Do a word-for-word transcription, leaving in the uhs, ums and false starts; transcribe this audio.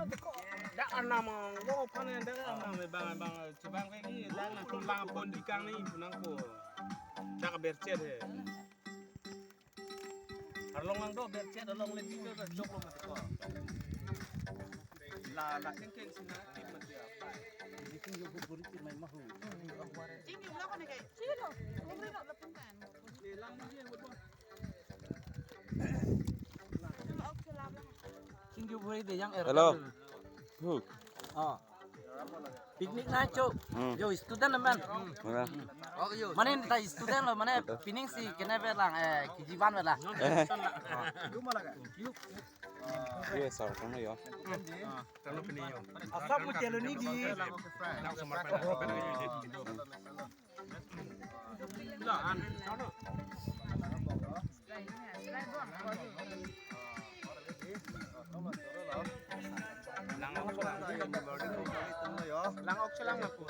Dak arnam ang, lo pan dak arnam, bang bang chubang ke ni dak nangtum lang pon di kang ni pu nangpo. Dak berchet he. Arlong lang do berchet, arlong le di do jok lo mati ko. La la keng keng sina tip mati apa. Ini kan yo buburit mai mahu. Sing yo lo ko ne kai. Sing lo. Buburit lo pun kan. Sing yo buburit de yang er. Hello. Hu. Ah. Picnic na cho. Hmm. Yo student man. Mana? Oh yo. Mane ta student lo mane pining si kene ve lang eh kiji van ve lang. Ye sir, kamu yo. Asam mo chelo ni di. Lang ok selang. Lang ok selang aku.